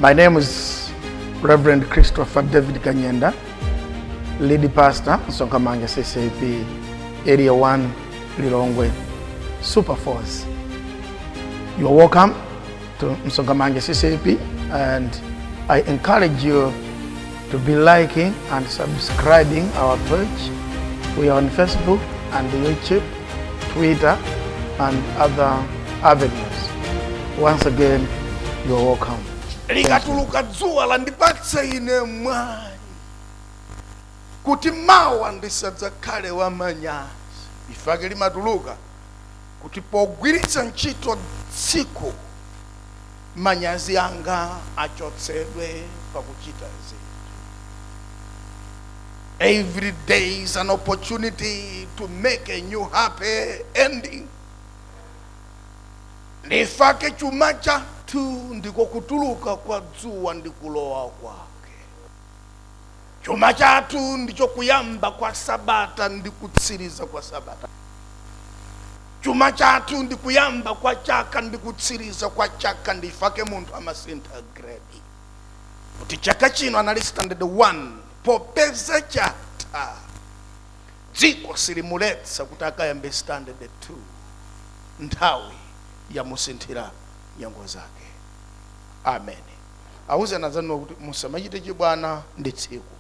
My name is Reverend Christopher David Kanyenda, lead pastor, Msonkhamanja CCAP, Area 1, Lilongwe, Super Force. You are welcome to Msonkhamanja CCAP, and I encourage you to be liking and subscribing our page. We are on Facebook and YouTube, Twitter, and other avenues. Once again, you are welcome. Likatuluka dzuwa landipatsa ine mwayi kuti mawa ndisadzakhale wamanyazi. Ifake limatuluka kuti pogwiritsa ntchito tsiku manyazi anga achotsedwe pakuchita zinthu. Every day is an opportunity to make a new happy ending. Ndifake chuma chathu ndiko kutuluka kwa dzuwa ndi kulowa kwake. Chuma chathu ndicho kuyamba kwa sabata ndi kutsiriza kwa sabata. Chuma chathu ndi kuyamba kwa chaka ndi kutsiriza kwa chaka. Ndifake munthu amasintha grade kuti chaka chino anali standard 1, popeza chatha, dziko silimuletsa kuti akayambe standard 2. Nthawi yamusinthira nyengo zake. Amen. Awuzeni anzanuwa kuti musamachite chibwana ndi tsiku.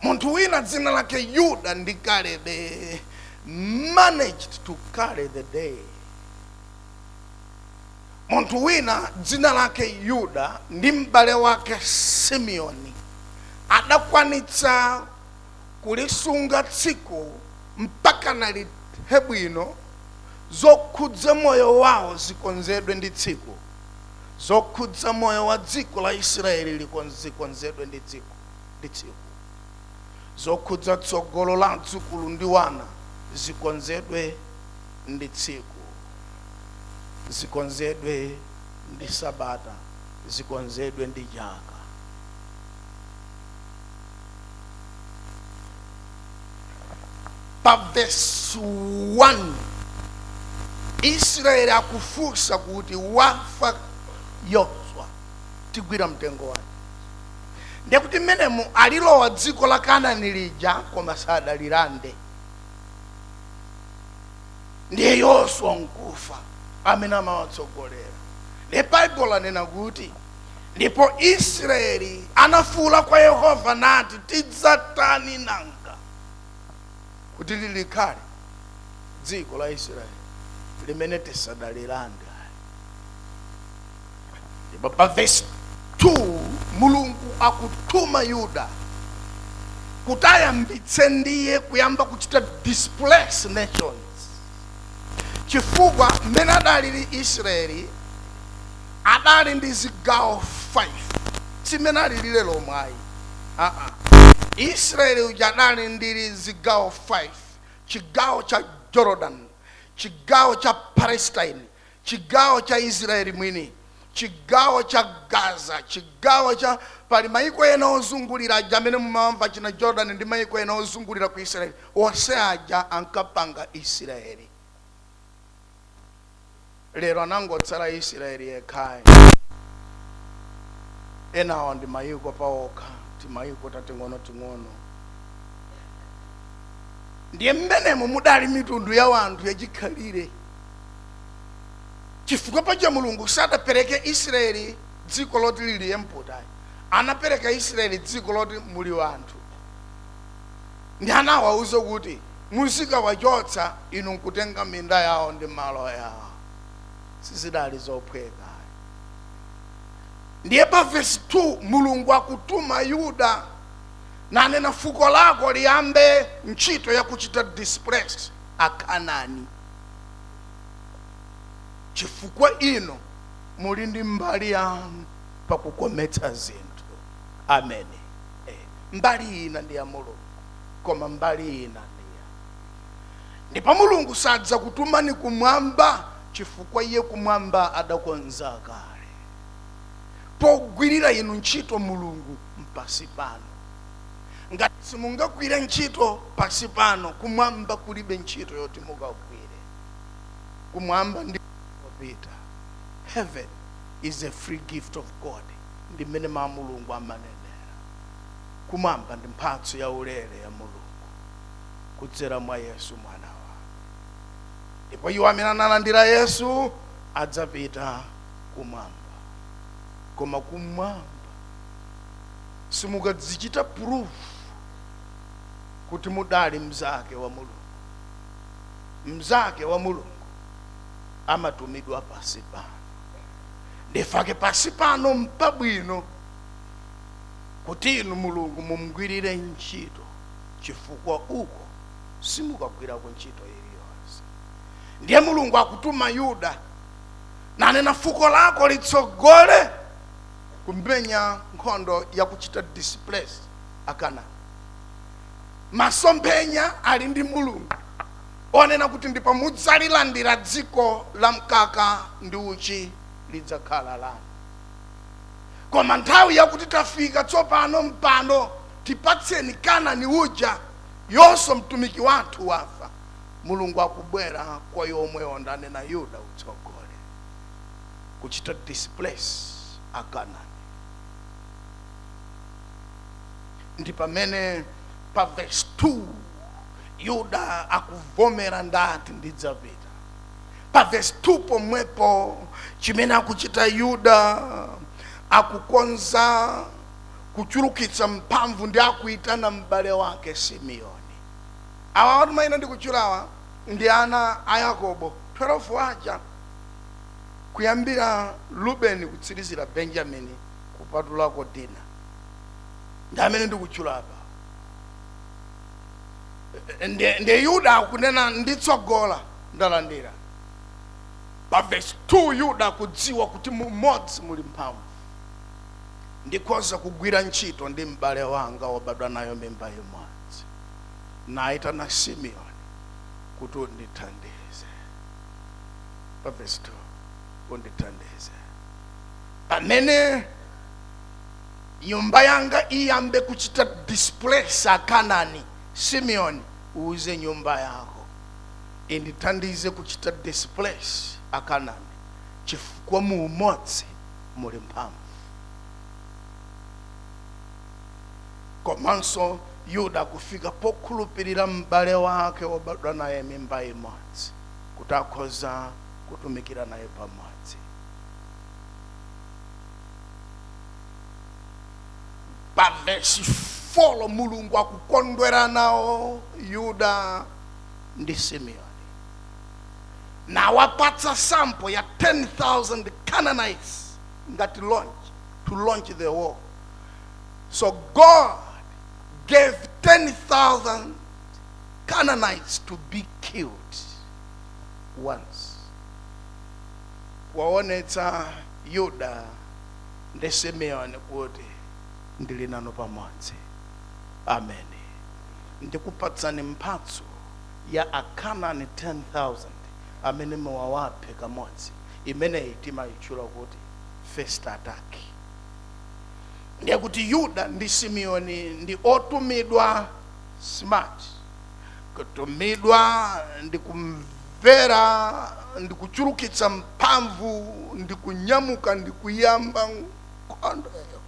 Munthu wina dzina lake Yuda ndi Kalebe managed to carry the day. Munthu wina dzina lake Yuda ndi m'bale wake Simeoni adakwanitsa kulisunga tsiku mpaka nalithe bwino. Zokhudza moyo wawo zikonzedwe ndi tsiku, zokhudza moyo wa dziko la Israeli zikonzedwe ndi dziko ndi tsiku, zokhudza tsogolo la adzukulu ndi wana zikonzedwe ndi tsiku, zikonzedwe ndi sabata, zikonzedwe ndi chaka. Pa vesi 1 Israeli akufunsa kuti wafa Yoswa, tigwira mtengo wake. Ndiye kuti mmenemu alilowa dziko la Kanani lija, koma sadalilande. Ndiye Yoswa nkufa amene amawatsogolera. Ndiye Baibulo lanena kuti ndipo Israeli anafuula kwa Yehova nati, tidzatani nanga kuti lilikhale dziko la Israeli limene tisadalilande? Ndipo pa vesi 2 Mulungu akutuma Yuda kuti ayambitse ndiye kuyamba kuchita displace nations, chifukwa mmene adalili Israeli adali ndi zigawo 5, simene alili lero mwayi aa. Israeli uja adali ndi zigawo 5: chigawo cha Jordan, chigawo cha Palestine, chigawo cha Israeli mwini, chigawo cha Gaza, chigawo cha pali maiko ena ozungulira aja amene mumamva china Jordan ndi maiko ena ozungulira ku Israeli, onse aja ankapanga Israeli. Lero anangotsala Israeli yekhayo, enawa ndi mayiko paokha, timayiko tating'onoting'ono. Ndiye mmenemo mudali mitundu ya wanthu yachikhalire, chifukwa paja Mulungu sadapereke Israeli dziko loti lili empty, anapereka Israeli dziko loti muli wanthu, ndi anawauza kuti muzikawachotsa inu nkutenga minda yawo ndi malo yawo. Sizidali zophweka. Ndiye pa vesi 2 Mulungu akutuma Yuda nanena, fuko lako liyambe ntchito yakuchita displace Akanani, chifukwa inu muli ndi mbali yanu pakukometsa zinthu. Amen. Mbali ina ndi ya Mulungu, koma mbali ina ndi ya. Ndipo Mulungu sadzakutumani kumwamba, chifukwa iye kumwamba adakonza kale. Pogwirira inu ntchito Mulungu mpasi pano. Ngati simungagwire ntchito pasi pano, kumwamba kulibe ntchito yoti mukagwire. Kumwamba ndi kopita. Heaven is a free gift of God, ndi mmene mawu a Mulungu amanenera. Kumwamba ndi mphatso ya ulere ya Mulungu kudzera mwa Yesu mwana wake, ndipo iwo amene analandira Yesu adzapita kumwamba. Koma kumwamba simukadzichita proof kuti mudali mzake wa Mulungu. Mzake wa Mulungu amatumidwa pasi pano. Ndifake pasi pano mpabwino kuti inu Mulungu mumugwirire ntchito, chifukwa uko simukagwirako ntchito iliyonse. Ndiye Mulungu akutuma Yuda nanena, fuko lako litsogole kumenya nkhondo yakuchita displace Akanani. Masomphenya ali ndi Mulungu onena kuti ndipo mudzalilandira dziko la mkaka ndi uchi, lidzakhala lanu. Koma nthawi yakuti tafika tsopano, mpano tipatseni Kanani uja, Yoswa mtumiki wathu wafa. Mulungu akubwera kwa yomweyo ndanena, Yuda utsogole kuchita displace Akanani. Ndi pamene pa verse 2 Yuda akuvomera, ndati ndidzapita. Pa verse 2 pomwepo, chimene akuchita Yuda, akukonza kuchulukitsa mphamvu ndi akuitana m'bale wake Simeoni. Awa watu mayina ndikutchulawa ndi ana a Yakobo 12 aja, kuyambira Rubeni kutsirizira Benjamini, kupatulako Dina, ndi amene ndikutchula apa. Ndi Yuda akunena, nditsogola, ndalandira. Pa verse 2 Yuda akudziwa kuti mumodzi muli mphamvu, ndikhoza kugwira ntchito ndi m'bale wanga wobadwa nayo mimba imodzi. Naitana Simeoni kuti undithandize. Pa verse 2, undithandize pamene nyumba yanga iyambe kuchita displace Akanani. Simeoni, uuze nyumba yako indithandize kuchita displace Akanani, chifukwa mu umodzi muli mphamvu. Komanso Yuda kufika pokhulupirira m'bale wake wobadwa naye mimba imodzi kuti akhoza kutumikira naye pamodzi. Pa vesi 4 Mulungu akukondwera nawo Yuda ndi Simeoni, nawapatsa sample ya 10,000 Canaanites ngati launch, to launch the war. So God gave 10,000 Canaanites to be killed once, kuwaonetsa Yuda ndi Simeoni kuti ndili nanu pamodzi. Amen. Ndikupatsani mphatso ya Akanani 10,000 amene muwawaphe kamodzi. Imeneyi timayitchula kuti first attack. Ndiye kuti Yuda ndi Simeoni ndi otumidwa smart, kutumidwa ndi kumvera ndi kuchulukitsa mphamvu ndi kunyamuka ndi kuyamba nkhondoyo.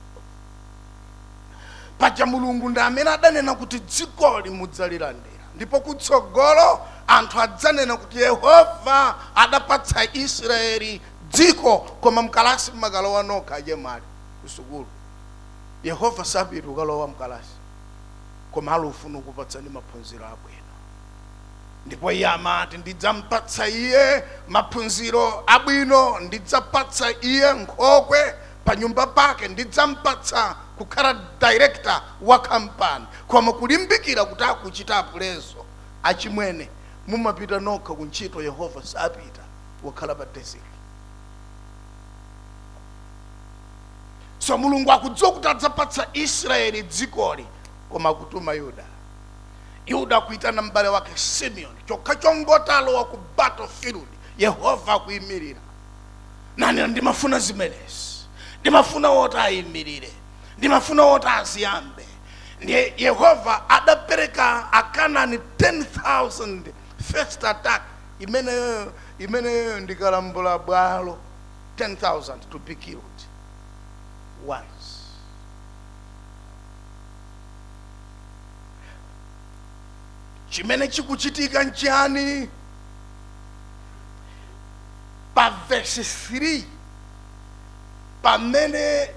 Paja Mulungu ndi amene adanena kuti dzikoli mudzalilandira, ndipo kutsogolo anthu adzanena kuti Yehova adapatsa Israeli dziko. Koma mkalasi mmakalowa nokha, achemwali, ku sukulu. Yehova sapita ukalowa mkalasi, koma alufuna kupatsani maphunziro abwino. Ndipo iye amati, ndidzampatsa iye maphunziro abwino, ndidzapatsa iye nkhokwe pa nyumba pake, ndidzampatsa kukhala director wa kampani. Koma kulimbikira kuti akuchita apulezo, achimwene, mumapita nokha ku ntchito. Yehova sapita, wakhala pa desk. So Mulungu akudziwa kuti adzapatsa Israeli dzikoli, koma akutuma Yuda. Yuda akuitana m'bale wake Simeoni. Chokha chongotalowa ku battlefield, Yehova akuyimirira nani. Ndimafuna zimenezi, ndimafuna woti ayimirire, ndimafuna woti aziyambe. Ndiye Yehova adapereka Akanani 10,000 first attack imeneyo. Imeneyo ndikalambula bwalo. 10,000 to be killed once. Chimene chikuchitika nchiyani? Pa verse 3, pamene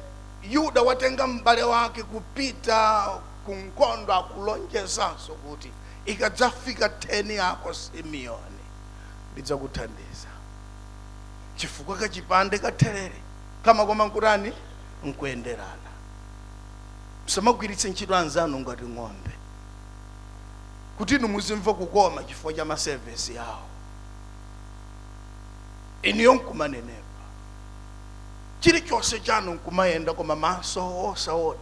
Yuda watenga m'bale wake kupita ku nkhondo, akulonjezanso kuti ikadzafika 10 yako Simeoni ndidzakuthandiza, chifukwa kachipande katherere kamakoma nkutani nkuyenderana. Musamagwiritse ntchito anzanu ngati ng'ombe kuti inu muzimva kukoma chifukwa cha ma service yawo, inuyo nkumanenepa, chilichonse chanu nkumayenda, koma maso osaona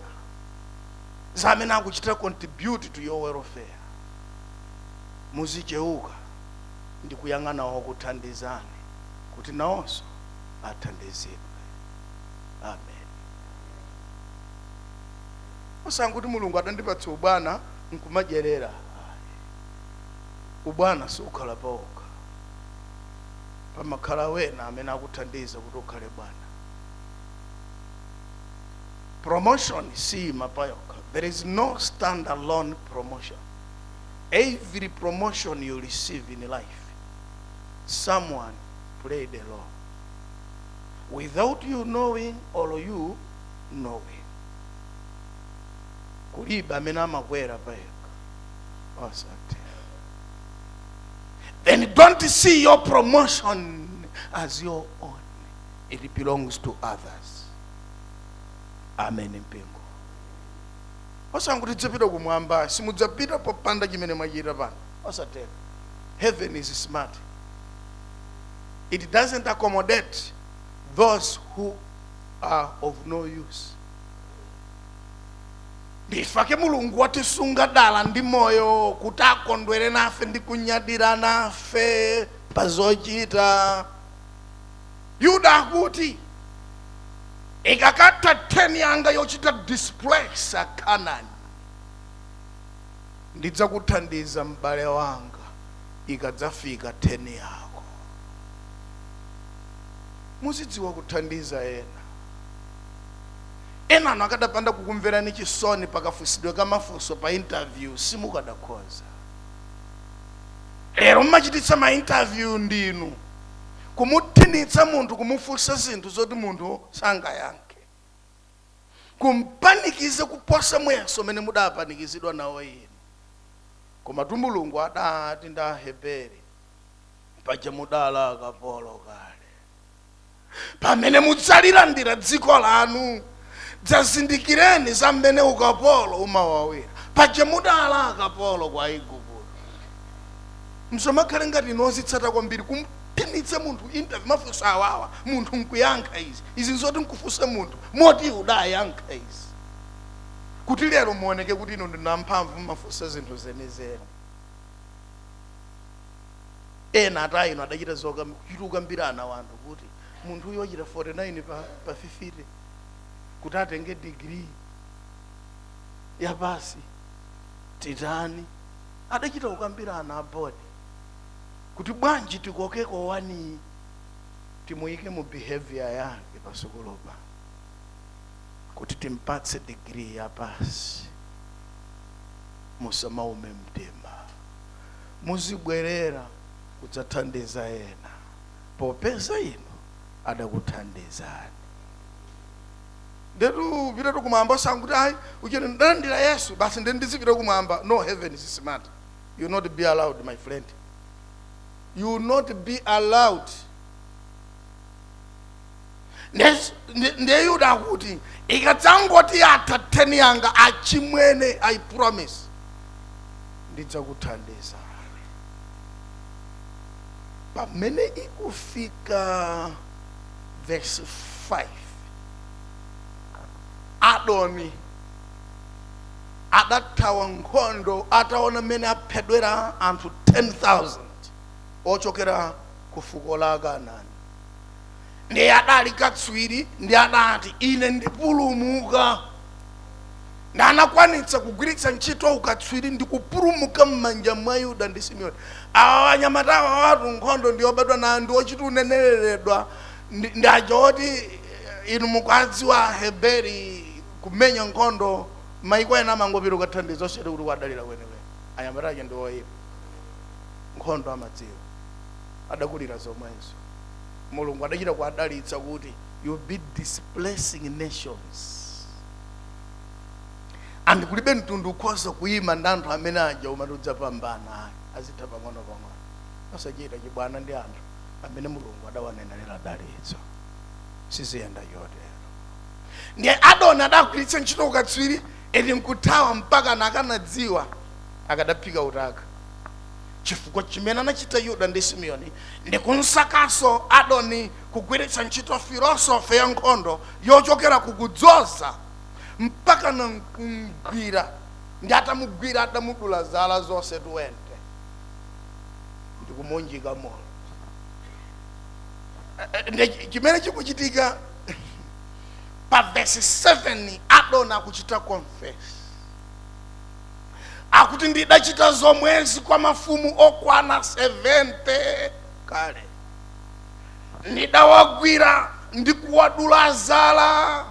za amene akuchita contribute to your welfare. Muzicheuka ndi kuyang'ana okuthandizani kuti nawonso athandizidwe. Amen. Osanguti Mulungu adandipatsa ubwana nkumadyerera. Ayi, ubwana siukhala pawokha, pamakhala wena amene akuthandiza kuti ukhale bwana. Promotion siyima payokha. There is no stand alone promotion. Every promotion you receive in life, someone played a role without you knowing or you knowing. Kulibe amene amakwera payekha, osatero. Then don't see your promotion as your own. It belongs to others. Amen. Mpingo, osanguti tidzapita kumwamba, simudzapita popanda chimene mwachita pano, osatero. Heaven is smart. It doesn't accommodate those who are of no use. Ndifake Mulungu watisunga dala ndi moyo kuti akondwere nafe ndi kunyadira nafe pa zochita. Yuda akuti ikakatha 10 yanga yochita displace Akanani, ndidzakuthandiza m'bale wanga ikadzafika 10 yako. Muzidziwa kuthandiza ena. Enano akadapanda kukumverani chisoni pakafunsidwe kamafunso pa interview, simukadakhoza. Lero mmachititsa ma interview ndinu, kumuthinitsa munthu, kumufunsa zinthu zoti munthu sangayankhe, kumpanikize kuposa muyeso umene mudapanikizidwa nawo inu. Koma tu Mulungu adati ndi Aheberi, paja mudala akapolo kale, pamene mudzalilandira dziko lanu dzazindikireni za mmene ukapolo umawawira. Paja mudala akapolo kwa Igupto. Msamakhale ngati inu ozitsata kwambiri, kumthinitsa munthu interview, mafunso awawa munthu nkuyankha izi, izi nzoti nkufunsa munthu moti udayankha izi, kuti lero muoneke kuti inu ndinu amphamvu, mumafunsa zinthu zenizeni. Ena ata inu adachita kuchita kukambirana wanthu kuti munthu uyu wachita 49 pa 50 kuti atenge degree yapasi, titani? Adachita kukambirana abodi kuti bwanji tikokeko wani, timuyike mu behavior yake pasukulupa kuti timpatse degree yapasi. Musamaume mtima, muzibwerera kudzathandiza ena popeza inu adakuthandizani. Ndetu pitatu kumwamba, osanguti ayi, uchene ndalandira Yesu basi, nde ndizipita kumwamba. No, heaven is smart. You will not be allowed, my friend. You will not be allowed. Ndiye Yuda akuti ikadzangoti atha 10 yanga, achimwene, I promise ndidzakuthandiza. Pamene ikufika verse 5, Adoni adathawa nkhondo ataona mmene aphedwera anthu 10,000 ochokera ku fuko la Kanaani. Ndiye adali katswiri, ndi adati ine ndipulumuka, ndi anakwanitsa kugwiritsa ntchito ukatswiri ndi kupulumuka m'manja mwa Yuda ndi Simeoni. Awa anyamata awa watu nkhondo ndi obadwa nayo, ndi ochita unenereredwa. Ndi aja oti inu mukuwadziwa Aheberi kumenya nkhondo, maiko ena amangopita kukathandiza osati kuti kuwadalira kwenikweni. Anyamata aja ndi oyipa, nkhondo amadziwa, adakulira zomwezo. Mulungu adachita kuwadalitsa kuti you be displacing nations, and kulibe mtundu ukhoza kuyima ndi anthu amene aja umati udzapambana. Ayi, azitha pang'ono pang'ono. Osachita chibwana ndi anthu amene Mulungu adawanenera dalitso, siziyenda chotero. Ndiye Adoni adagwiritsa ntchito ukatswiri eti nkuthawa, mpaka nakanadziwa akadaphika utaka, chifukwa chimene anachita Yuda ndi Simeoni ndi kunsakaso Adoni, kugwiritsa ntchito philosophy ya nkhondo yochokera kukudzoza, mpaka nankumgwira. Ndi atamugwira, adamudula zala zonse 20 ndikumunjika molo. Ndi chimene chikuchitika pa verse 7, Adoni akuchita confess, akuti, "Ndidachita zomwezi kwa mafumu okwana 70 kale. Ndidawagwira ndi kuwadula zala,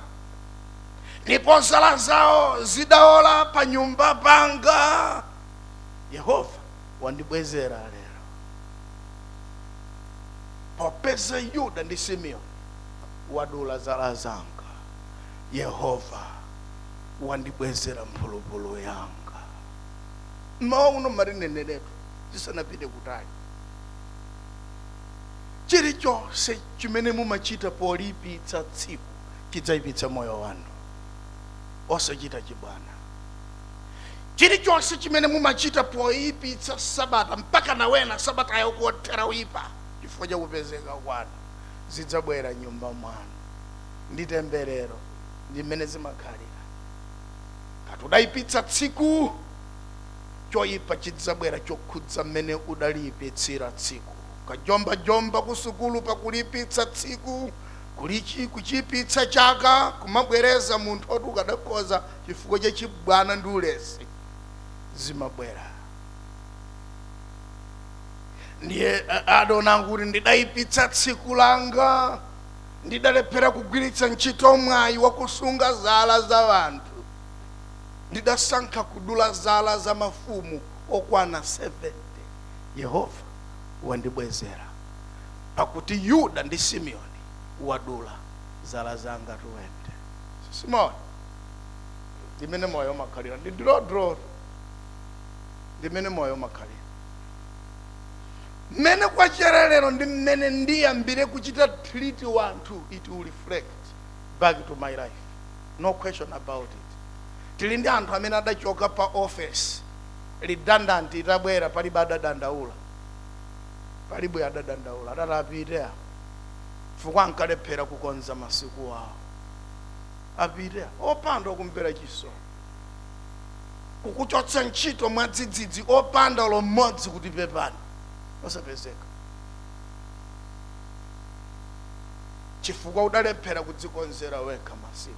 ndipo zala zawo zidaola pa nyumba panga. Yehova wandibwezera lero, popeza Yuda ndi Simeoni wadula zala zanga. Yehova wandibwezera mphulupulu yanga." Mmawa uno marineneretu zisanapite kutali, chilichonse chimene mumachita polipitsa tsiku chidzayipitsa moyo wanu. Osachita chibwana. Chilichonse chimene mumachita poyipitsa sabata, mpaka nawena sabata yakuothera uyipa chifukwa chakupezeka kwanu, zidzabwera nyumba mwanu ndi temberero. Ndi mmene zimakhalira. Kati udayipitsa tsiku, choyipa chidzabwera chokhudza mmene udaliyipitsira tsiku. Kajombajomba ku sukulu pakulipitsa tsiku, kulichi kuchipitsa chaka, kumabwereza munthu oti ukadakhoza chifukwa cha chibwana ndi ulesi, zimabwera. Ndiye adona kuti, "Ndidayipitsa tsiku langa, ndidalephera kugwiritsa ntchito mwayi wakusunga zala za wanthu. Ndidasankha kudula zala za mafumu okwana 70. Yehova wandibwezera, pakuti Yuda ndi Simeoni wadula zala zanga 20." Simoni, ndimene moyo umakhalira, ndi drodro, ndimene moyo umakhalira. Mmene kwachererero ndi mmene ndiyambire kuchita treat wanthu, it will reflect back to my life, no question about it. Tili ndi anthu amene adachoka pa office redundant itabwera, palibe adadandaula, palibe adadandaula. Adati apite apo chifukwa ankalephera kukonza masiku awo. Apite apo opanda okumvera chisoni. Kukuchotsa ntchito mwadzidzidzi, opanda olo mmodzi kuti pepani, osapezeka, chifukwa udalephera kudzikonzera wekha masiku.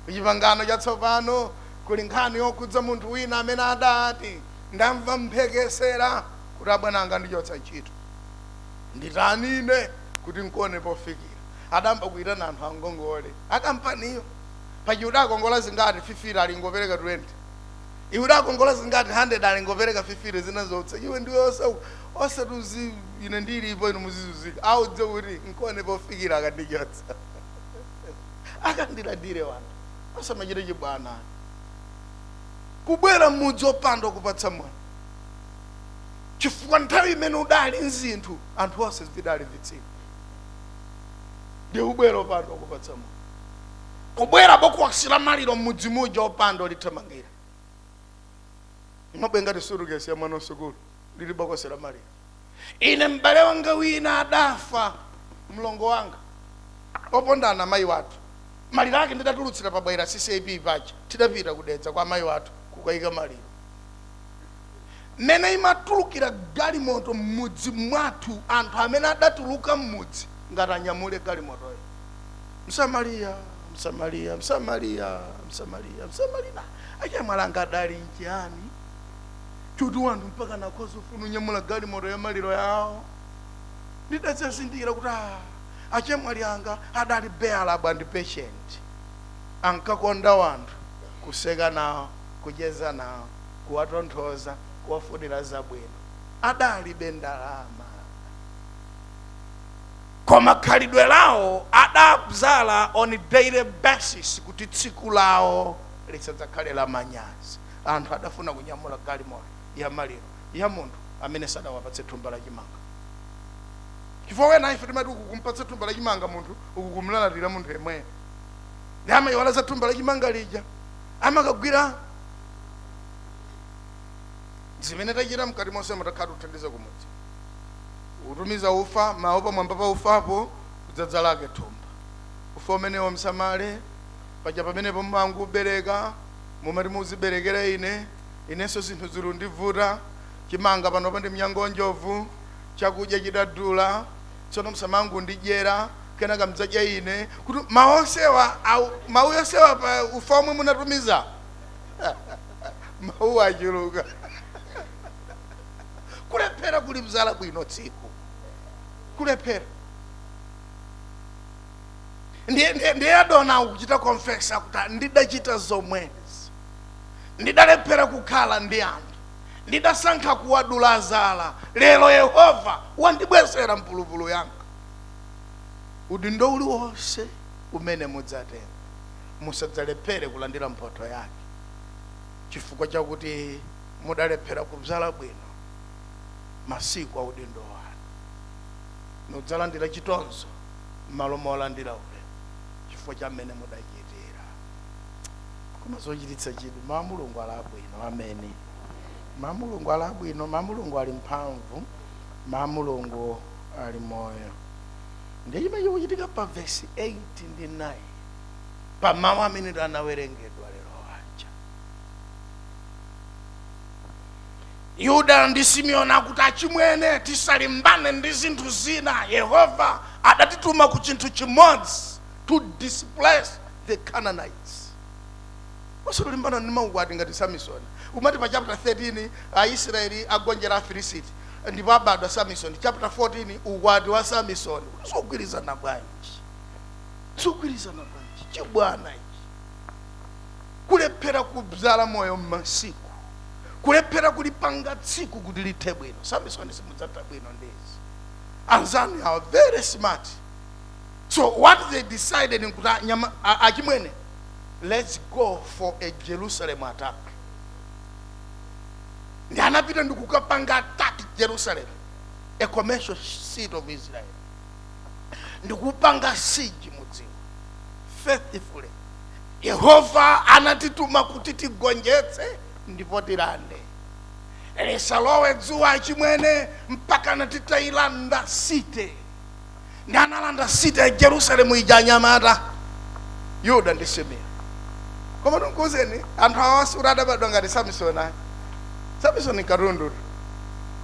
Kuchipangano chatsopano kuli nkhani yokhudza munthu wina amene adati, "Ndamva mphekesera kuti abwana anga ndichotsa ntchito. Nditani ine kuti nkuone pofikira?" Adamba kuitana anthu angongole akampaniyo. Pachi udakongola zingati? 50. Alingopereka 20. Iwe udakongola zingati? 100. Alingopereka 50. Zina zotsa iwe ndiwe osatuzi, ine ndilipo, inu muzizuzika. Audze kuti nkuone pofikira, akandichotsa akandilandire. Wanthu osamachita chibwana, kubwera m'mudzi opanda kupatsa mwana, chifukwa nthawi imene udali mzinthu anthu onse zidali vitsiku. Ndiye ubwera opanda kupatsa mwana, kubwera bokosi la maliro m'mudzi muja opanda lithamangira, imabwe ngati sutukesi ya mwana wasukulu lili bokosi la maliro. Ine m'bale wanga wina adafa, mlongo wanga opondana amayi wathu. Maliro ake ndidatulutsira pabwera CCAP paja. Tidapita kudedza kwa amayi wathu kukayika maliro. Mmene imatulukira galimoto m'mudzi mwathu, anthu amene adatuluka m'mudzi ngati anyamule galimotoyo, "Msamariya, Msamariya, Msamariya, Msamariya, Msamariya!" Achemwalanga adali nchiyani chuti wanthu mpaka nakhoza ufuna unyamula galimoto ya maliro yawo? Ndidadzazindikira kuti ah, Achemwali anga adali bearable and patient, ankakonda wanthu, kuseka nawo, kucheza nawo, kuwatonthoza, kuwafunira zabwino. Adalibe ndalama, koma khalidwe lawo adabzala on a daily basis kuti tsiku lawo lisadzakhale la manyazi. Anthu adafuna kunyamula galimoto ya maliro ya munthu amene sadawapatse thumba la chimanga, chifukwa wena ife timati uku kumpatsa thumba la chimanga munthu, uku kumlalatira munthu yemweyo, ndi amayiwala za thumba la chimanga lija, amakagwira zimene tachita mkati monse. Mutakhala kuthandiza kumudzi, utumiza ufa, mawu pamwamba pa ufapo kudzadza lake thumba. Ufa umenewo msamale paja, pamenepo mmangu ubereka, mumati muziberekera ine, inenso zinthu zilundivuta, chimanga panopa ndi mnyango njovu, chakudya chidadula, tsono msamangu ndidyera, kenaka mdzadya ine kuti mawu onsewa mawu onsewa pa ufa omwe munatumiza, mawu achuluka. Kulephera kulibzala bwino tsiku, kulephera. Ndiye adona akuchita confess kuti ndidachita zomwezi, ndidalephera kukhala ndi anthu, ndidasankha kuwadula zala. Lero Yehova wandibwezera mphulupulu yanga. Udindo uliwonse umene mudzatenga, musadzalephere kulandira mphotho yake chifukwa chakuti mudalephera kubzala bwino masiku a udindo wanu. Mudzalandira chitonzo m'malo molandira ulemu chifukwa cha mmene mudachitira. Koma zochititsa chidwi, mawu a Mulungu ali abwino. Ameni. Mawu a Mulungu ali abwino, mawu a Mulungu ali mphamvu, mawu a Mulungu ali moyo. Ndiye chimene chikuchitika pa vesi 8 ndi 9 pa mawu amene anawerengedwa lero aja, Yuda ndi Simeoni akuti, "Achimwene, tisalimbane ndi zinthu zina. Yehova adatituma ku chinthu chimodzi, to displace the Canaanites." Osalimbana ndi maukwati ngati Samson. Umati pa chapter 13 Aisraeli agonjera Afilisiti ndipo abadwa Samson, chapter 14 ukwati wa Samson. Sogwirizana bwanji? Sogwirizana bwanji? Chibwana ichi, kulephera kubzala moyo mmasiku, kulephera kulipanga tsiku kuti lithe bwino. Samson, simudzatha bwino ndizi. Anzanu are very smart. So what they decided nkuti achimwene, let's go for a Jerusalem attack. Ndi anapita ndikukapanga attack Jerusalem, a commercial city of Israel, ndikupanga siege mudziwo faithfully. Yehova anatituma kuti tigonjetse ndipo tilande. Lisalowe dzuwa, achimwene, mpaka natitayilanda city. Ndi analanda city ya Jerusalemu ija, anyamata Yuda ndi Simeoni. Koma ndikuwuzeni, anthu awa sikuti adabadwa ngati Samson ayi. Samson katundu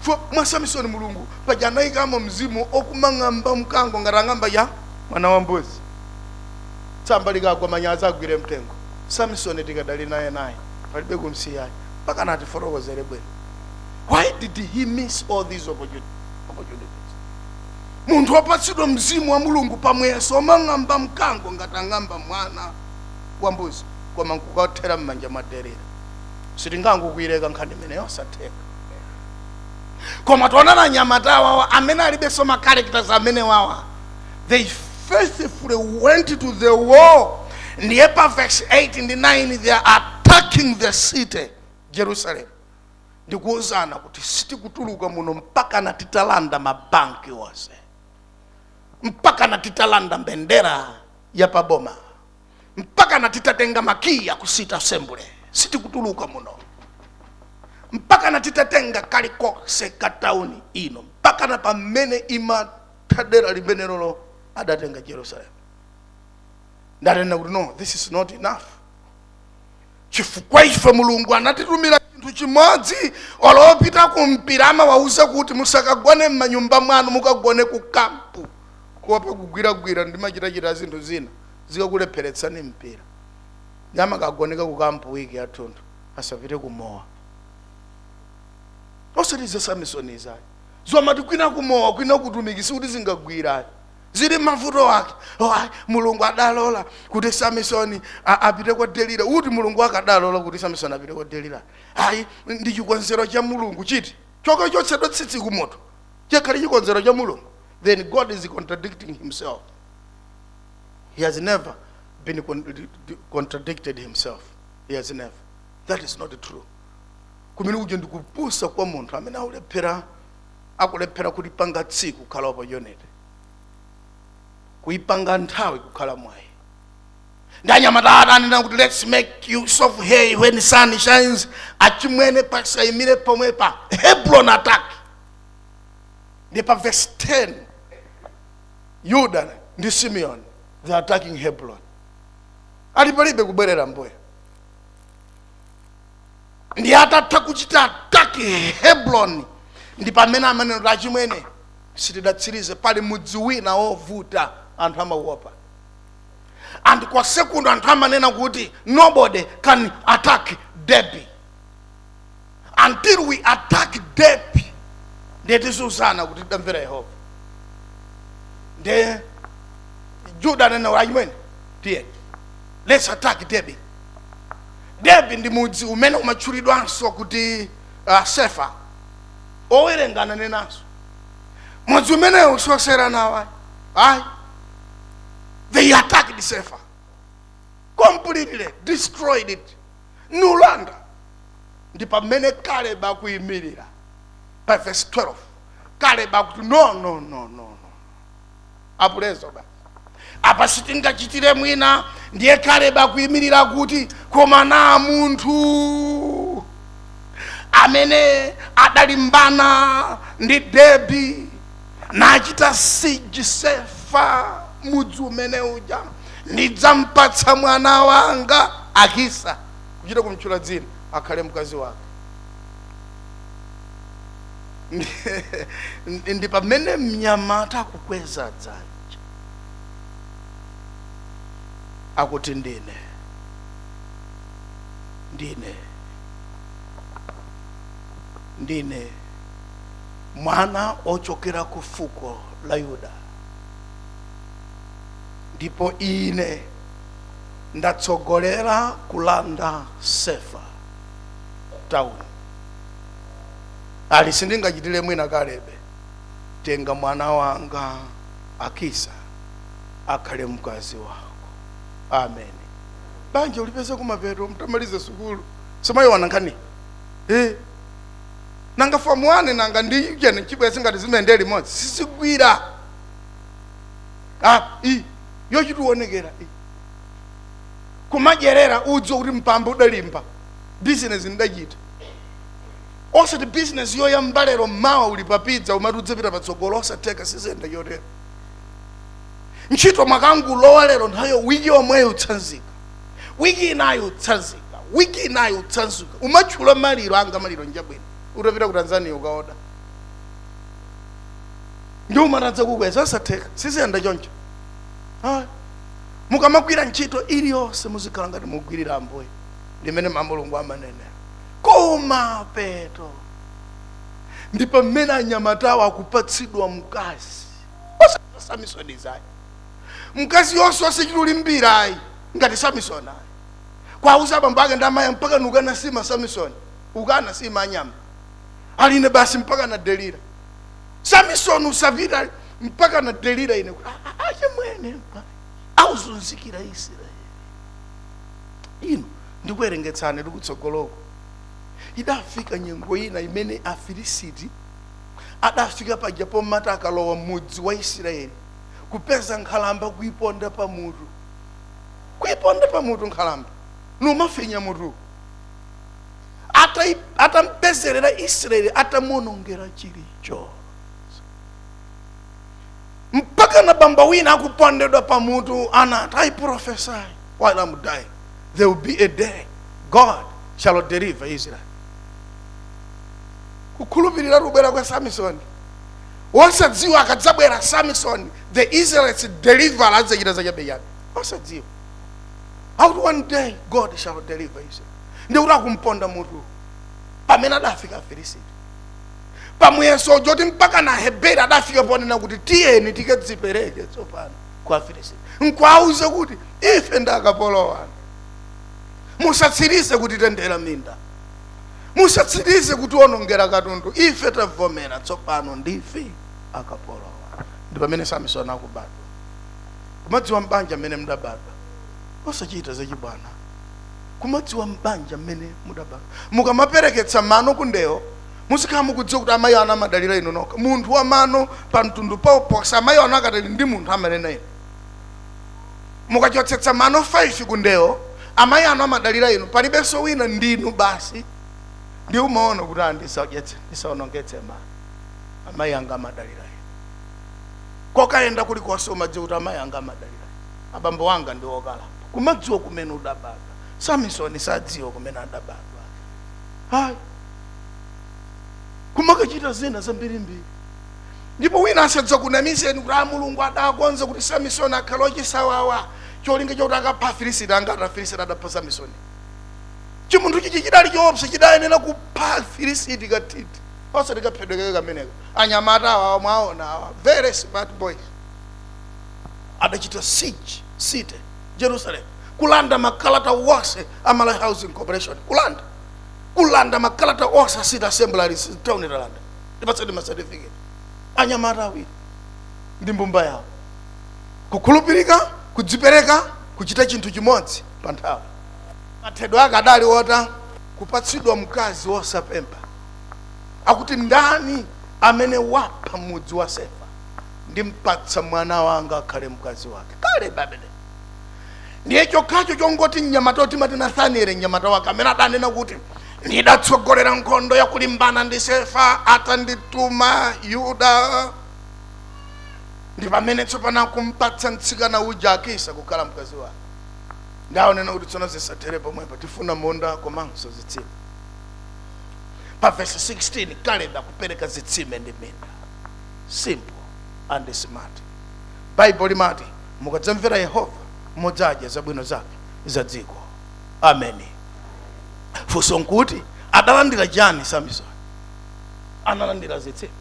fo. Mwa Samson Mulungu paja anayikamo mzimu okumang'amba mkango ngati ang'amba ya mwana wa mbuzi. Tsamba likagwa, manyazi agwire mtengo. Samson tikadali naye naye, palibe kumsiyayi mpaka natifotokozere bwino why did he miss all these opportunities. Munthu wopatsidwa mzimu wa Mulungu pamweso omang'amba mkango ngati ang'amba mwana wa mbuzi, koma nkukathera m'manja mwa Delila. Sitingangokuileka nkhani imeneyo, osatheka. Koma tionana anyamata awawa amene alibenso ma characters amene wawa, they faithfully went to the war. Ndiye pa verse 8 ndi 9 they are attacking the city Jerusalem, ndikuwuzana kuti sitikutuluka muno mpaka na titalanda mabanki wonse, mpaka na titalanda mbendera ya paboma, mpaka na titatenga makiya ku city assembly. Sitikutuluka muno mpaka na titatenga kalikonse ka tauni ino, mpaka na pamene imathadera limenelolo adatenga Jerusalem. Ndanena kuti no, this is not enough, chifukwa ife Mulungu anatitumira chinthu chimodzi. Olopita kumpira amawauza kuti musakagone m'manyumba mwanu, mukagone ku kampu, kuopa kugwiragwira ndi machitachita zinthu zina zikakulepheretsani mpira. Ndi amakagoneka ku kampu wiki yathunthu, asapite kumowa. Osati za Samson izayi, zomati kwina kumowa, kwina kutumiki, sikuti zingagwirayi. Zili mavuto ake. Oh, ayi, Mulungu adalola kuti Samsoni apite kwa Delila. Uti Mulungu akadalola kuti Samsoni apite kwa Delila? Ayi, ndi chikonzero cha Mulungu. Chiti choka chotsedwa tsitsi kumoto chakhale chikonzero cha Mulungu? Then God is contradicting himself. He has never been contradicted himself. He has never. That is not true. Kumene kuja ndikupusa kwa munthu amene akulephera, akulephera kulipanga tsiku kukhala opportunity, kuipanga nthawi kukhala mwayi. Ndi anyamata atanena kuti, "Let's make use of hay when sun shines." Achimwene, pasayimire pomwepa. Hebron attack. Ndi pa verse 10, Yuda ndi Simeon, they are attacking Hebron. Ali palibe kubwerera mbuya. Ndi atatha kuchita attack Hebron, ndi pamene amanena kuti, "Achimwene, sitidatsirize. Pali mudzi wina wovuta, anthu amauopa." And kwa sekundo anthu amanena kuti, "Nobody can attack Debir until we attack Debir." Ndiye tizuzana kuti tidamvera Yehova. Ndiye Juda anena kuti, "Achimwene, tiye, let's attack Debir." Debir ndi mudzi umene umatchulidwanso kuti Sefa. Owerenga ananenanso mudzi umenewu siwosera nawo ayi. They attacked Sefa, completely destroyed it, nulanda. Ndi pamene Kaleb akuyimirira pa verse 12. Kaleb akuti, "No, no, no, no, no, apulezo basi, apa sitingachitire mwina." Ndiye Kaleb akuyimirira kuti, "Koma na munthu amene adalimbana ndi Debi nachita siege Sefa, mudzi umene uja, ndidzampatsa mwana wanga Akisa," kuchita kumtchula dzina, "akhale mkazi wake." Ndi pamene mnyamata akukweza dzanja, akuti, Ndine mwana ochokera ku fuko la Yuda, ndipo ine ndatsogolera kulanda Sefa town. Ali sindingachitire mwina. Kalebe, tenga mwana wanga Akisa akhale mkazi wako." Amen. Banja ulipeze kumapeto mtamalize sukulu. Simayiwana nkhani, eh. Nanga form 1, nanga ndi chene chibwezi ngati zimene limodzi sizigwira. Ah, i yochitiwonekera i kumadyerera, udziwa kuti mpamba udalimba, bizinesi ndachita, osati bizinesi yoyamba lero, mmawa uli pa pizza, umati udzapita patsogolo. Osatheka, sizenda chotero. Ntchito mwakangulowa lero, nthawi wiki yomweyo utsanzika, wiki inayo utsanzika, wiki inayo utsanzika, umatchula maliro anga. Maliro njabwino utapita ku Tanzania ukaoda ndi umatadza kukweza. Osatheka, siziyenda choncho. Ah, mukamagwira ntchito iliyonse muzikhala ngati mugwirira Ambuye, ndimene Mamulungu amanenera. Kumapeto ndi pamene anyamatawo akupatsidwa mkazi, osati Samisoni zayi, mkazi yonse osachitulimbira ayi, ngati Samisoni ayi, kwauza abambo ake ndi amayi mpaka nukana sima Samisoni, ukana sima anyama aline basi, mpaka na Delila. Samisoni usapita mpaka na Delila. Ine kuti, "Achimwene, auzunzikira Israeli ino." Ndikuwerengetsani tikutsogoloko. Idafika nyengo ina imene Afilisiti adafika paja pomata akalowa mudzi wa Israeli, kupeza nkhalamba kuiponda pamutu, kuiponda pamutu nkhalamba, numafinya mutu. Atampezerera Israeli, atamuonongera chilichonse, mpaka na bamba wina akupondedwa pamutu anati, "I prophesy while I'm dying, there will be a day God shall deliver Israel." Kukhulupirira kubwera kwa Samson, wosadziwa akadzabwera Samson the Israelites deliver, adzachita zachabechabe, osadziwa akuti one day God shall deliver Israel. Ndikuti akumponda mutu pamene adafika Afilisiti. Pamuyeso uja kuti mpaka na Heberi adafika ponena kuti tiyeni tikadzipereke tsopano kwa Afilisiti, nkuwauze kuti ife ndi akapolo wanu, musatsirize kutitenthera minda, musatsirize kutiwonongera katundu, ife tavomera tsopano ndife akapolo wanu. Ndi pamene Samsoni akubadwa. Kumadziwa mbanja mmene mudabadwa, osachita zachibwana. Kumadziwa mbanja mmene mudabadwa. Mukamapereketsa mano kundewo, muzikhala mukudziwa kuti amayi anu amadalira inu nokha. Munthu wa mano pa mtundu pawoposa amayi anu akatali ndi munthu amanena inu. Mukachotsetsa mano 5 kundewo, amayi anu amadalira inu, palibenso wina, ndinu basi. Ndi umaona kuti andisadyetse, ndisaonongetse mano, amayi anga amadalira inu. Kokayenda kulikonse umadziwa kuti amayi anga amadalira inu, abambo anga ndi okalamba. Kumadziwa kumene udabadwa. Samsoni sadziwa kumene adabadwa, hayi, kumakachita zina zambirimbiri. Ndipo wina asadzakunamizeni kuti a Mulungu adakonza kuti Samsoni akhale ochisawawa cholinga chokuti akapha Afilisiti. Angati Afilisiti adapha Samsoni? Chimunthu chichi chidali choopsa, chidayenera kupha Afilisiti katiti, osati kaphedwekeke kameneka. Anyamata awa mwaona awa, very smart boys, adachita siege city Jerusalem, kulanda makalata wonse a Malawi Housing Corporation, kulanda makalata onse a city assembly ali town, talanda, tipatseni ma certificate. Anyamata awiri ndi mbumba yawo, kukhulupirika, kudzipereka, kuchita chinthu chimodzi pa nthawi. Mathedwe ake adali ota kupatsidwa mkazi wosapempha. Akuti, "Ndani amene wapha mudzi wa Sefa, ndimpatsa mwana wanga akhale mkazi wake." Kale babele ndiye chokhacho chongoti mnyamata timati Nathanieli, mnyamata wake amene adanena kuti, "Ndidatsogolera nkhondo yakulimbana ndi Sefa atandituma Yuda." Ndi pamene tsopano akumpatsa mtsikana uja Akisa kukhala mkazi wake. Ndaonena kuti tsono zisathere pomwepo, tifuna munda komanso zitsime. Pa verse 16, Kalebe akupereka zitsime ndi minda. Simple and smart. Baibulo limati mukadzamvera Yehova, mudzadya zabwino zake za dziko. Ameni. Funso nkuti, adalandira chani Samson? Analandira zitsime,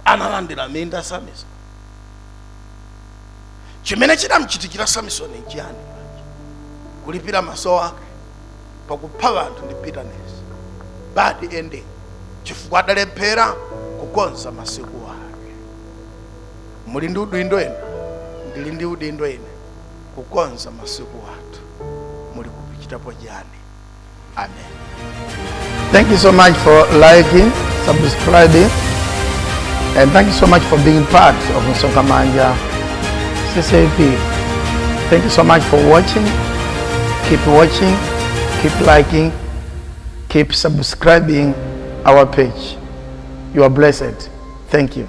analandira minda Samson? Chimene chidamchitikira Samson nchiyani? Kulipira maso ake pakupha anthu ndi bitterness, bad ending, chifukwa adalephera kukonza masiku ake. Muli ndi udindo inu, ndili ndi udindo ine, kukonza masiku athu. Muli kuchitapo chani? Amen. Thank you so much for liking, subscribing, and thank you so much for being part of Msonkhamanja CCAP. Thank you so much for watching. Keep watching, keep liking, keep subscribing our page. You are blessed. Thank you.